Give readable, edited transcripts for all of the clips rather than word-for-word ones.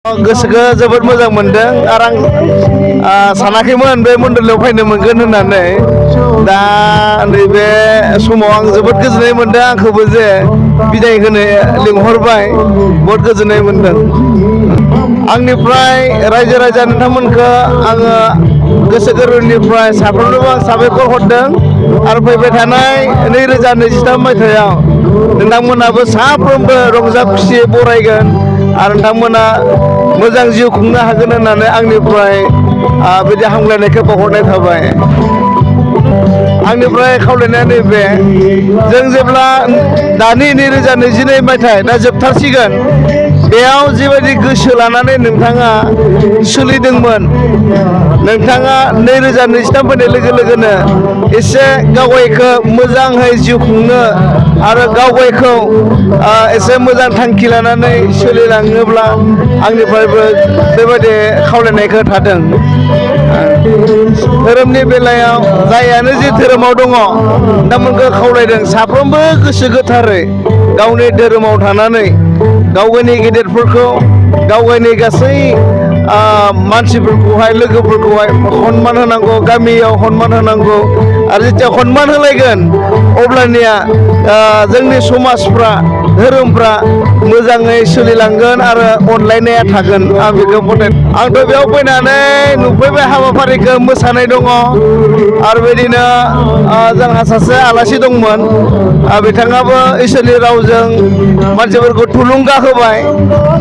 गोसोखौ जोबोद मोजां मोनदों आरो आं सानाखैमोन बे मण्डलाव फैनो मोनगोन होननानै दा नैबे समाव आं जोबोद गोजोननाय मोनदों आंखौबो जे बिदाय होनो लिंहरबाय बहुद गोजोननाय मोनदों आंनिफ्राय रायजो राजा नोंथांमोनखौ आङो गोसो गोरबोनिफ्राय साफ्रोमनोबो आं साबायखर हरदों आरो फैबाय थानाय 2023 मायथाइयाव नोंथांमोनाबो साफ्रोमबो रंजा खुसियै बरायगोन आरो नोंथांमोना मोजां जिउ खुंनो हागोन होननानै आंनिफ्राय बिदि हामलायनायखौ बावहरनाय थाबाय आंनिफ्राय खावलायनाया नैबे जों जेब्ला दानि 2022 मायथाइ दा जोबथारसिगोन बेयाव जिबायदि गोसो लानानै नोंथाङा सोलिदोंमोन नोंथाङा 2023 फैनाय लोगो लोगोनो एसे गावगायखौ मोजाङै जिउ खुंनो आरो गावगायखौ एसे मोजां थांखि लानानै सोलिलाङोब्ला आंनिफ्रायबो बेबायदि खावलायनायखौ थादों धोरोमनि बेलायाव जायानो जे धोरोमाव दङ नोंथांमोनखौ खावलायदों साफ्रोमबो गोसो गोथारै गावनि धोरोमाव थानानै गावगायनि गेदेरफोरखौ गावगायनि गासै मानसिफोरखौहाय लोगोफोरखौहाय सनमान होनांगौ गामियाव सनमान होनांगौ आरो जेथिया सनमान होलायगोन अब्लानिया जोंनि समाजफ्रा धोरोमफ्रा मोजाङै सोलिलांगोन आरो अनलायनाया थागोन आं बेखौ फोथाय आंथ' बेयाव फैनानै नुफैबाय हाबाफारिखौ मोसानाय दङ आरो बिदिनो जोंहा सासे आलासि दंमोन बिथाङाबो इसोरनि रावजों मानसिफोरखौ थुलुंगा होबाय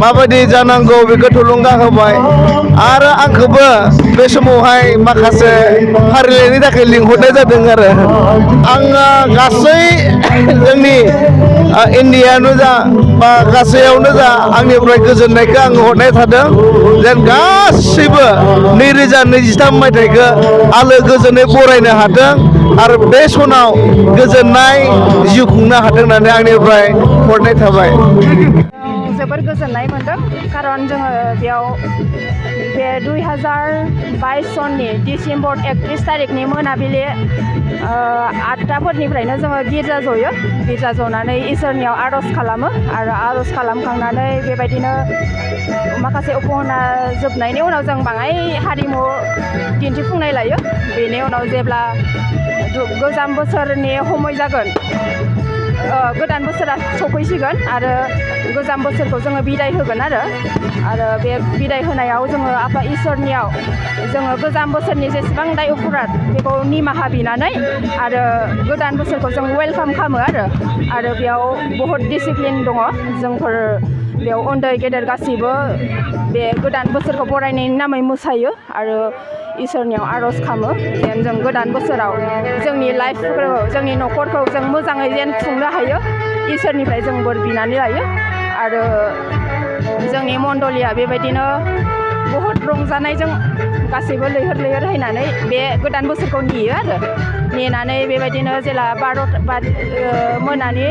माबायदि जानांगौ बेखौ थुलुंगा होबाय आरो आंखौबो बे समावहाय माखासे फारिलाइनि थाखाय लिंहरनाय जादों आरो आङो गासै जोंनि इन्डियायावनो जा बा गासैयावनो जा आंनिफ्राय गोजोननायखौ आं हरनाय थादों जेन गासैबो 2023 मायथाइखौ आलो गोजोनै बरायनो हाथों आरो बे सनाव गोजोननाय जिउ खुंनो हाथों होननानै आंनिफ्राय हरनाय थाबाय जोबोर गोजोननाय मोनदों खारन जोङो बेयाव बे 2022 सननि डिसेम्बर 31 तारिखनि मोनाबिलि 8टाफोरनिफ्रायनो जोङो गिर्जा जयो गिर्जा जनानै इसोरनियाव आर'ज खालामो आरो आर'ज खालामखांनानै बेबायदिनो माखासे उपहना जोबनायनि उनाव जों बाङाय हारिमु दिन्थिफुंनाय लायो बेनि उनाव जेब्ला गोजाम बोसोरनि हमय जागोन गोदान बोसोरा सफैसिगोन आरो गोजाम बोसोरखौ जोङो बिदाय होगोन आरो बे बिदाय होनायाव जोङो आफा इसोरनियाव जोङो गोजाम बोसोरनि जेसेबां दाय अफराद बेखौ निमाहा बिनानै आरो गोदान बोसोरखौ जों वेलकाम खालामो आरो बेयाव बहुद डिसिप्लिन दङ जोंफोर बेयाव उन्दै गेदेर गासैबो बे गोदान बोसोरखौ बरायनायनि नामै मोसायो आरो इसोरनियाव आर'ज खालामो जेन जों गोदान बोसोराव जोंनि लाइफफोरखौ जोंनि न'खरखौ जों मोजाङै जेन खुंनो हायो इसोरनिफ्राय जों बोर बिनानै लायो आरो जोंनि मण्डलिया बेबायदिनो बहुद रंजानायजों गासैबो लैहोर लैहोर हैनानै बे गोदान बोसोरखौ नेयो आरो नेनानै बेबायदिनो जेला मोनानि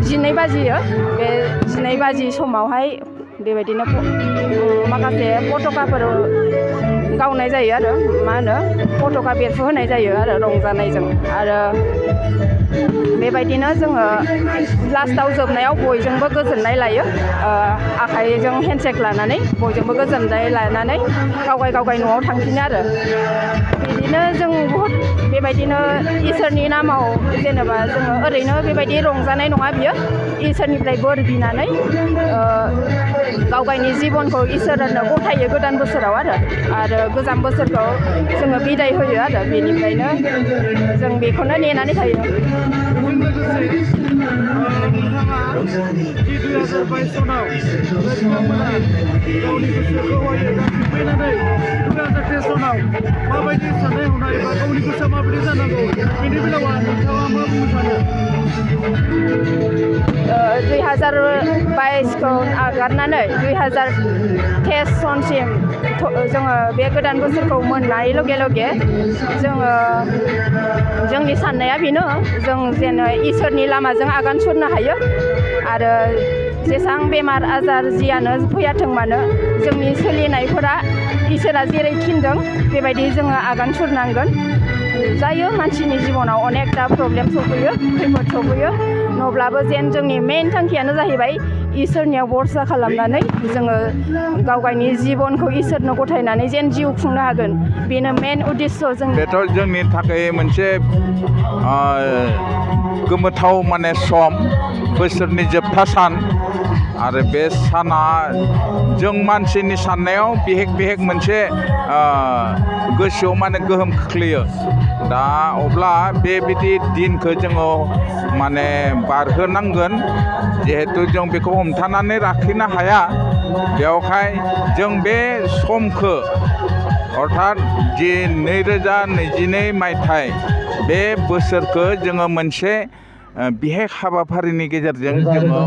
12 बाजियो बे 12 बाजि समावहाय बेबायदिनो माखासे पटकाफोर गावनाय जायो आरो मा होनो पटका बेरफुहोनाय जायो आरो रंजानायजों आरो बेबायदिनो जोङो लास्टाव जोबनायाव बयजोंबो गोजोननाय लायो आखाइजों हेन्डसेक लानानै बयजोंबो गोजोननाय लानानै गावगाय न'आव थांफिनो आरो बिदिनो जों बहुद बेबायदिनो इसोरनि नामाव जेनेबा जोङो ओरैनो बेबायदि रंजानाय नङा बियो इसोरनिफ्राय बोर बिनानै गावगायनि जिबनखौ इसोरनो गथायो गोदान बोसोराव आरो गोजाम बोसोरखौ जोङो बिदाय होयो आरो बेनिफ्रायनो जों बेखौनो नेनानै थायो नोंथाङा जि 2022 सनाव नोंथांमोना गावनि गोसोखौ फैनानै 2023 सनाव माबायदि साननाय हनाय बा गावनि गोसोआ माबायदि जानांगौ बेनि बेलायाव नोंथाङा मा बुंनो सानो 2022खौ नागारनानै 2023 सनसिम जोङो बे गोदान बोसोरखौ मोननाय लगे लगे जोङो जोंनि साननाया बेनो जों जेन इसोरनि लामाजों आगान सुरनो हायो आरो जेसेबां बेमार आजार जियानो फैयाथों मानो जोंनि सोलिनायफोरा इसोरा जेरै थिनदों बेबायदि जोङो आगान सुरनांगोन जायो मानसिनि जिबनाव अनेकटा प्रब्लेम सफैयो खैफोद सफैयो नब्लाबो जेन जोंनि मेइन थांखियानो जाहैबाय इसोरनियाव बरसा खालामनानै जोङो गाव गावनि जिबनखौ इसोरनो गथायनानै जेन जिउ खुंनो हागोन बेनो मेन उद्देश्य जों बेथ' जोंनि थाखाय मोनसे गोमोथाव माने सम बोसोरनि जोबथा सान आरो बे साना जों मानसिनि साननायाव बेहेक मोनसे गोसोआव माने गोहोम खोख्लैयो दा अब्ला बेबायदि दिनखौ जोङो माने बारहोनांगोन जिहेतु जों बेखौ हमथानानै लाखिनो हाया बेवहाय जों बे समखौ अर्थात जि 2022 मायथाइ बे बोसोरखौ जोङो मोनसे बिहेक हाबाफारिनि गेजेरजों जोङो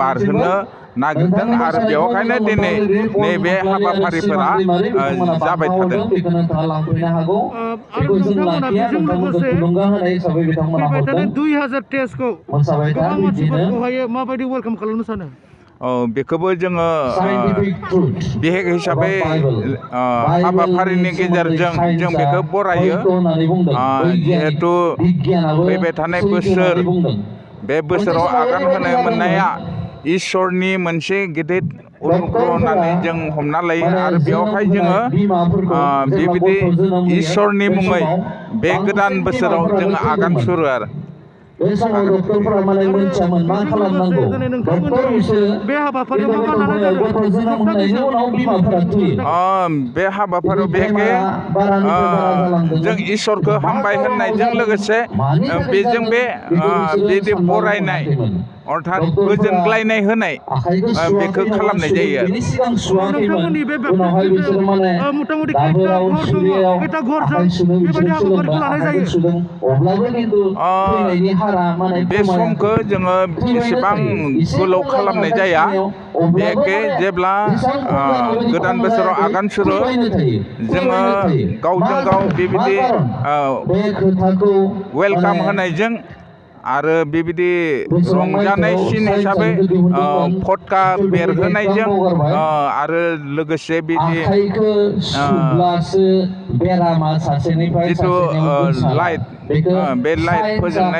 बारहोनो नागिरदों आरो बेवहायनो दिनै नैबे हाबाफारिफोरा जाबाय थादों आरो नोंथांमोना बेजों लोगोसे फैबाय थानाय 2023 खौ गोबां मानसिफोरखौहाय माबायदि वेलकाम खालामनो सानो बेखौबो जोङो बिहेक हिसाबै हाबाफारिनि गेजेरजों जों बेखौ बरायो जिहेथु फैबाय थानाय बोसोर बे बोसोराव आगान होनो मोननाया इसोरनि मोनसे गिदिर अनुग्रह होननानै जों हमना लायो आरो बेवहाय जोङो बेबायदि इसोरनि मुङै बे गोदान बोसोराव जोङो आगान सुरो आरो बे हाबाफारियाव बेखे जों इसोरखौ हामबाय होननायजों लोगोसे बेजों बिदि बरायनाय अर्थात गोजोनग्लायनाय होनाय बेखौ खालामनाय जायो आरो नोंथांमोननि बे मथामथि खैथा घरजों बेबायदि हाबाफारिखौ लानाय जायो बे समखौ जोङो बेसेबां गोलाव खालामनाय जाया बेखे जेब्ला गोदान बोसोराव आगान सुरो जोङो गावजों गाव बेबायदि वेलकाम होनायजों आरो बेबायदि रंजानाय सिन हिसाबै फटका बेरहोनायजों आरो लोगोसे बिदि जिथु लाइट बे लाइट फोजोंनाय